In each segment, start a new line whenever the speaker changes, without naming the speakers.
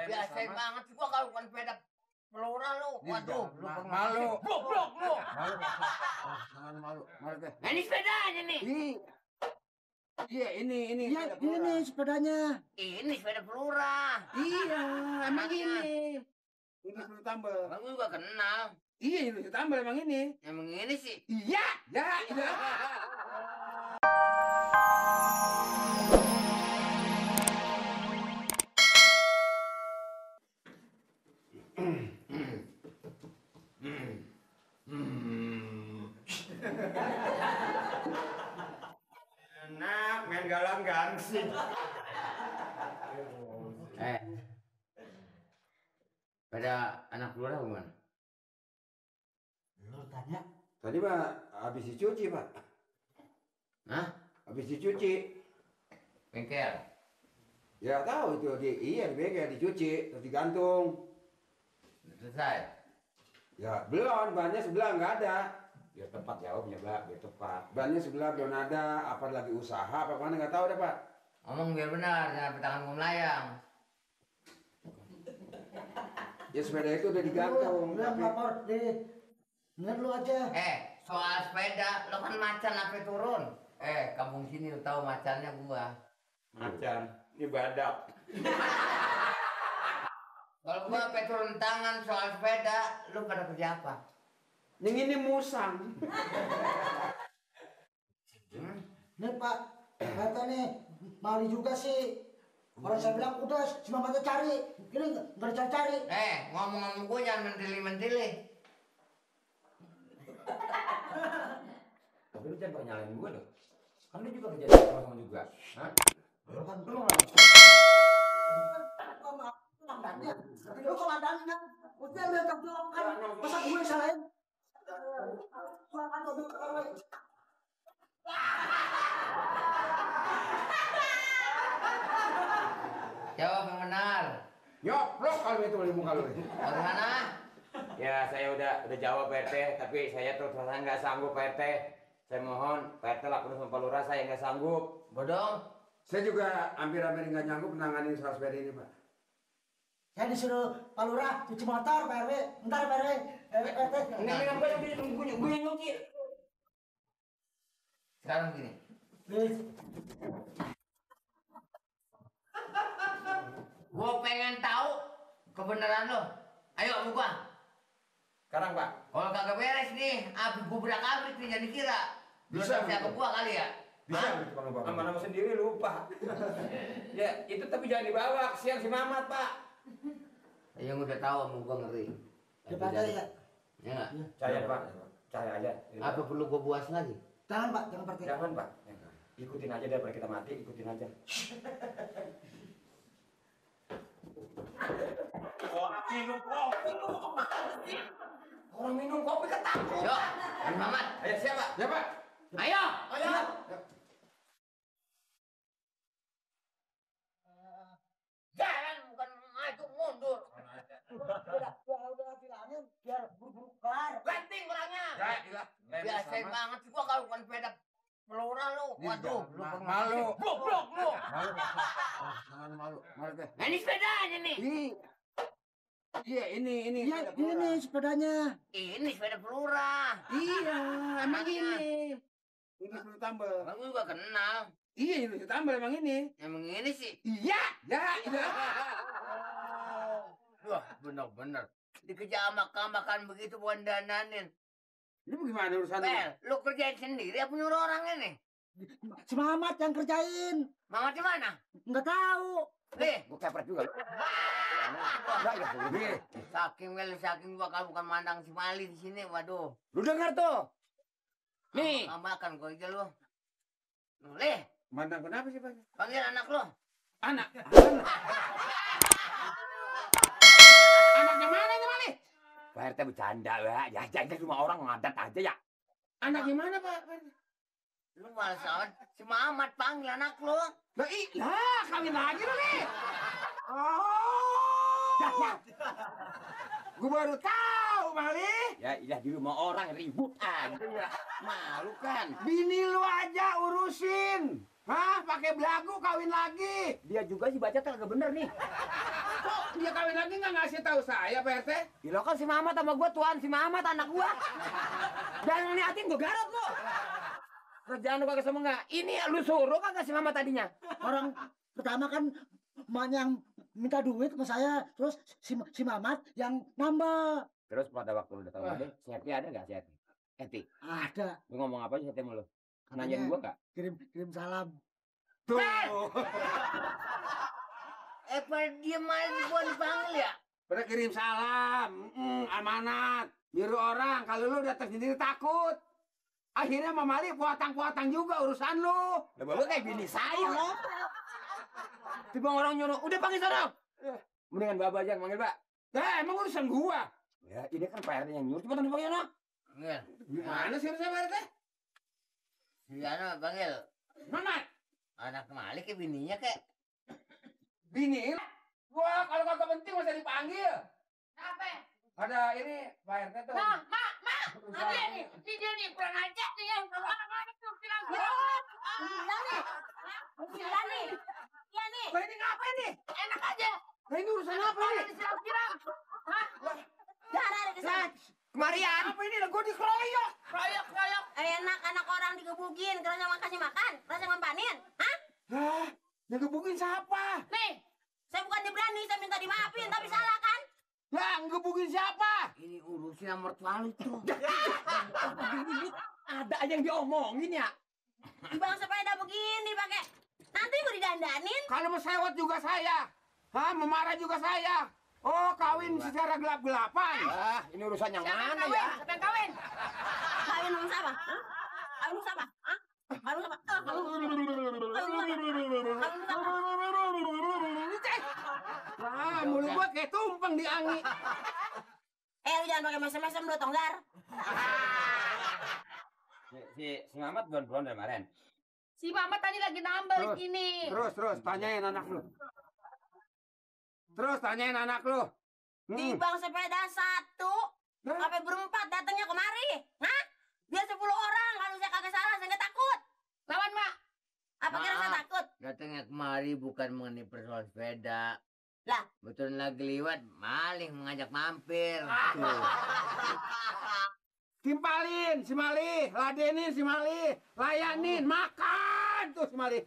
Biasa banget sih gua kalau bukan sepeda pelura lu. Waduh, lu
malu.
goblok lu.
Malu.
Nah, ini sepedanya nih.
Iya, ini.
Iya, ini sepedanya.
Ini sepeda pelura.
Iya, emang
Anaknya.
ini. Ini perlu tambal.
Bang gua juga kenal.
Iya, ini tambal emang ini.
Emang ini sih.
Iya.
Enak, main galang gangsing.
Pada anak pelura gimana?
Lu tanya.
Tadi Pak, habis dicuci Pak.
Hah?
Habis dicuci.
Bengkel.
Ya tahu itu di bengkel dicuci, terus digantung.
Selesai.
Ya belum, bannya sebelah nggak ada. Biar tepat jawabnya Pak, biar tepat. Bannya sebelah belum ada, apa lagi usaha, apa mana nggak tahu deh Pak.
Ngomong biar benar, jangan petangan gua melayang.
Ya sepeda itu udah digantung.
Lu yang lapor deh. Bener lu aja.
Soal sepeda, lo kan macan apa turun? Kampung sini lo tahu macannya gua.
Macan, ini badak.
Kalau gua sampai turun tangan soal sepeda, lu pada kerja apa?
Yang ini musang.
Nih Pak, kata nih, mali juga sih. Orang saya bilang udah, cuma mata cari. Ini nggak dicari-cari.
Ngomong-ngomong gua jangan mentili-mentili.
Tapi lu jangan nyalain gue dong. Kan lu juga kerja sama juga. Hah?
Bukan lu lah. Lu komandan kan? Udah ambil tanggung jawab kan? Masa gue salahin?
Jawab yang benar.
Nyoplok kalau itu di muka lu.
Bagaimana?
Ya saya udah jawab Pak RT, tapi saya terus terang nggak sanggup Pak RT. Saya mohon Pak RT lakukan sama Pak Lurah, saya nggak sanggup.
Bodong.
Saya juga hampir-hampir nggak nyanggup menangani soal sepeda ini Pak.
Saya disuruh Pak Lurah cuci motor, Pak RW. Ntar Pak RW, RT.
Ini apa yang gue yang nyuci?
Sekarang gini. Gua pengen tahu kebenaran lo. Ayo sama gua.
Sekarang Pak.
Kalau kagak beres nih, gubrak-abrik nih jadi kira.
Bisa,
Bisa ke gua kali ya?
Bisa gitu kalau Bapak. Nama sendiri lupa. Ya itu tapi jangan dibawa, kesian si Mamat Pak.
Yang udah tahu sama gua ngeri.
Daripada ya.
Ya nggak?
Cahaya Pak, cahaya aja.
Apa perlu gua buas lagi?
Jangan Pak, jangan Pak.
Jangan Pak. Ikutin aja daripada kita mati, ikutin aja. Orang minum kopi ketakut.
Yuk, Mamat.
Ayo siapa? Ya Pak.
Ayo. Jalan bukan maju mundur.
Udah bilangin biar buru-buru kelar.
Ganting orangnya. Biasa banget sih gua kalau bukan sepeda pelura lu. Waduh, lu
Malu.
goblok lu.
Malu.
Nah, ini sepedanya nih.
Iya, ini.
Iya, ini sepedanya.
Ini sepeda pelura.
Iya, emang
Anaknya.
ini. Ini perlu tambal.
Bang gua juga kenal.
Iya, ini tambal emang ini.
Emang ini sih.
Iya.
Wah, bener-bener. Dikejar makan begitu bukan dananin.
Ini bagaimana urusan?
Bel, lu kerjain sendiri apa nyuruh orang ini?
Si Mamat yang kerjain.
Mamat di mana?
Nggak tahu.
Nih,
Gue kepret juga.
saking gua kalau bukan mandang si Mali di sini, waduh.
Lu dengar tuh? Nih.
Makan gua aja lu. Leh,
Mandang kenapa sih Pak?
panggil anak lu.
Anak. Anaknya mana ini Mali?
Pak RT bercanda ya. Jangan cuma orang ngadat aja ya.
Anaknya mana Pak?
Lu malas amat. Si Mamat panggil anak lu.
Lah, kawin lagi lu nih. Gue baru tahu Mali.
Ya iya di rumah orang ribut aja. Malu kan.
Bini lu aja urusin. Hah, pakai belagu kawin lagi.
Dia juga sih baca kagak bener nih.
Kok dia kawin lagi nggak ngasih tahu saya, Pak RT?
Ya lo kan si Mamat sama gua tuan, si Mamat anak gua. Jangan ngeliatin gua garot lo. Kerjaan lu kagak sama nggak? Ini lu suruh kagak si Mamat tadinya?
Orang pertama kan emaknya yang minta duit sama saya, terus si Mamat yang nambah.
Terus pada waktu lu datang lagi, si Eti ada nggak si Eti? Eti,
Ada.
lu ngomong apa sih sama lu?
Katanya
Nanyain gua nggak?
kirim salam.
Tuh.
Dia malah gua dipanggil ya?
Pada kirim salam, amanat. Nyuruh orang, kalau lu datang sendiri takut. Akhirnya Mama Mali puatang-puatang juga urusan lu.
Lah bapak kayak bini saya lo. Tiba orang nyuruh, udah panggil sana. Mendingan bapak aja yang manggil, Pak.
Emang urusan gua.
Ya, ini kan Pak RT yang nyuruh, cepetan dipanggil sana.
Panggil.
Gimana sih urusan Pak RT?
Si Ana panggil.
Mamat,
Anak Malik ke bininya kek.
bini. Gua kalau kagak penting masa dipanggil.
Apa?
Ada ini Pak RT tuh.
Nah, mak. Apa ini? Si dia nih kurang ajar nih yang orang-orang itu bilang gila nih. Gila nih. Iya nih.
Lah ini ngapain nih?
Enak aja.
Lah ini urusan apa
Orang
nih?
disiram-siram. Hah? Darah di sana.
Kemarian.
Apa ini lah? Gua dikeroyok.
Kroyok.
Enak anak orang digebukin, kerasa makasih makan, kerasa ngempanin. Hah?
Hah? Yang gebukin siapa?
Nih.
Saya bukan berani, saya minta dimaafin, tapi salah kan?
Lah, ngebukin siapa?
Ini urusin sama mertua lu tuh.
Ada aja yang diomongin ya.
Di bang sepeda begini pakai. Nanti gue didandanin.
Kalau mau sewot juga saya. Hah, memarah juga saya. Oh, kawin secara gelap-gelapan.
Ah, ini urusan yang
Siapa yang
mana
kawin?
ya?
Siapa yang kawin?
Kawin sama siapa? Hah? Kawin sama siapa? Hah? Kawin sama siapa? Kawin sama siapa?
Ah, mulut gua kayak tumpeng di angin.
Lu jangan pakai mesem-mesem lu, Tonggar.
Si Mamat bulan-bulan dari kemarin.
Si Mama tadi lagi nambah
Terus,
gini.
Terus, tanyain anak lu. Terus, tanyain anak lu.
Di bang sepeda satu, sampai berempat datangnya kemari. Hah? Dia 10 orang, kalau saya kagak salah, saya nggak takut.
Lawan, Mak.
Apa kira saya takut?
Datangnya kemari bukan mengenai persoalan sepeda.
Lah?
Betul lagi liwat, maling mengajak mampir.
Tuh. Timpalin si Mali, ladenin si Mali, layanin, makan tuh si Mali.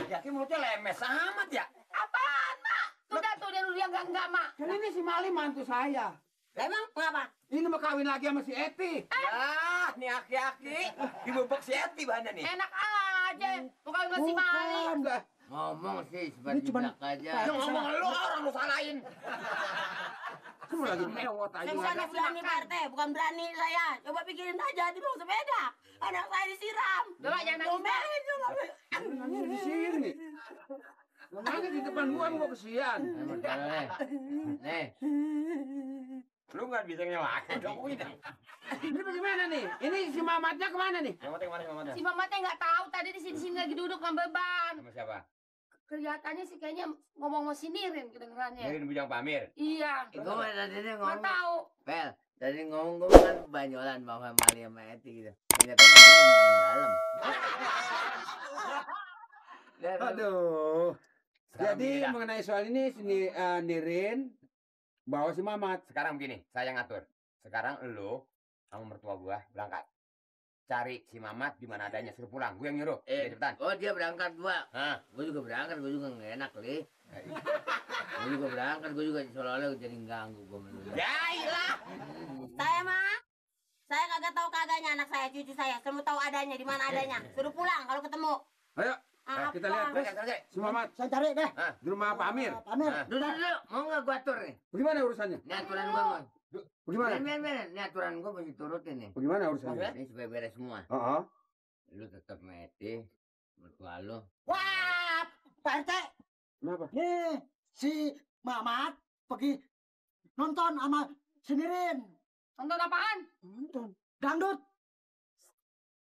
Yakin mulutnya lemes amat ya.
Apaan, Mak? Tuh dia enggak, Mak.
Kan ini si Mali mantu saya.
Lah, emang ngapa?
Ini mau kawin lagi sama si Eti.
Ya, nih aki-aki dibebek si Eti bahannya nih.
Enak aja. Bukan ngasih Mali.
Enggak.
Ngomong sih
Ini
seperti
cuman-
belak aja.
Yang ngomong lu orang lu salahin.
Kamu lagi mewot aja.
Saya bukan berani, Pak RT. Bukan berani saya. Coba pikirin aja di bang sepeda. Anak saya disiram.
Coba jangan nangis.
Ngomelin coba.
Nanya di sini. Nanya di depan gua kesian.
Nih,
Lu nggak bisa nyelakin dong ini.
Ini bagaimana nih? Ini si Mamatnya kemana nih?
Mamatnya kemana Mamatnya?
Si Mama teh nggak tahu tadi di sini lagi duduk ngambil ban.
Sama siapa?
Kelihatannya sih kayaknya ngomong sama si Nirin kedengerannya.
Dari Bujang Pamir.
Iya.
gue tadi
Nggak
ngomong.
tahu.
Pel, tadi ngomong gue kan banyolan bahwa Mali sama Eti gitu. Ternyata Mali di dalam.
Aduh.
Sekarang
Jadi
begini dah.
mengenai soal ini si Nirin bawa si Mamat.
Sekarang begini, saya yang ngatur. Sekarang lu sama mertua gua berangkat. Cari si Mamat di mana adanya, suruh pulang. Gue yang nyuruh. Cepetan.
Oh dia berangkat gua.
Hah?
Gue juga berangkat, gue juga nggak enak li. Gue juga berangkat, gue juga seolah-olah jadi ganggu gue menurut.
Jailah.
Saya mah, saya kagak tahu kagaknya anak saya, cucu saya. Saya mau tahu adanya, di mana adanya. Suruh pulang kalau ketemu.
Ayo, kita lihat
Apa?
si Mamat
Saya cari deh.
di rumah Pak Amir.
Pak Amir.
Hah?
Duduk, mau nggak gue atur nih?
Bagaimana urusannya?
Ini aturan gue mau.
Bagaimana?
Biar, ini aturan gue mesti turutin nih.
Bagaimana urusannya?
Ini supaya beres semua.
Heeh.
Lu tetap meti, mertua lu.
Wah, Pak RT.
Kenapa?
Nih, si Mamat pergi nonton sama si Nirin.
Nonton apaan?
Nonton. Dangdut.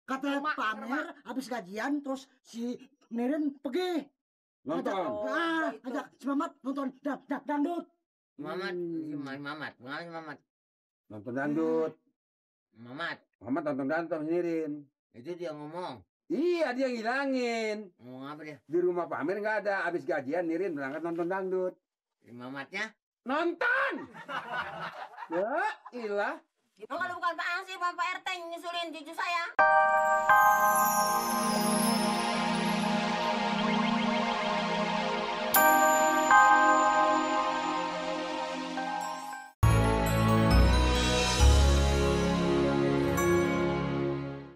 Kata
Rumah,
Pak Amir, habis gajian, terus si Nirin pergi.
Nonton.
Ajak si Mamat nonton dangdut.
Mamat,
Hmm.
si Mamat, mengalami si Mamat.
Nonton dangdut.
Mamat,
Mamat nonton dangdut sama si Nirin.
itu dia ngomong.
Iya, dia ngilangin.
Ngomong apa dia?
Di rumah Pak Amir nggak ada. Abis gajian Nirin berangkat nonton dangdut.
Si Mamatnya?
Nonton! Ya, ilah.
Emang kalau bukan Pak Ansip, Pak RT yang nyusulin cucu saya.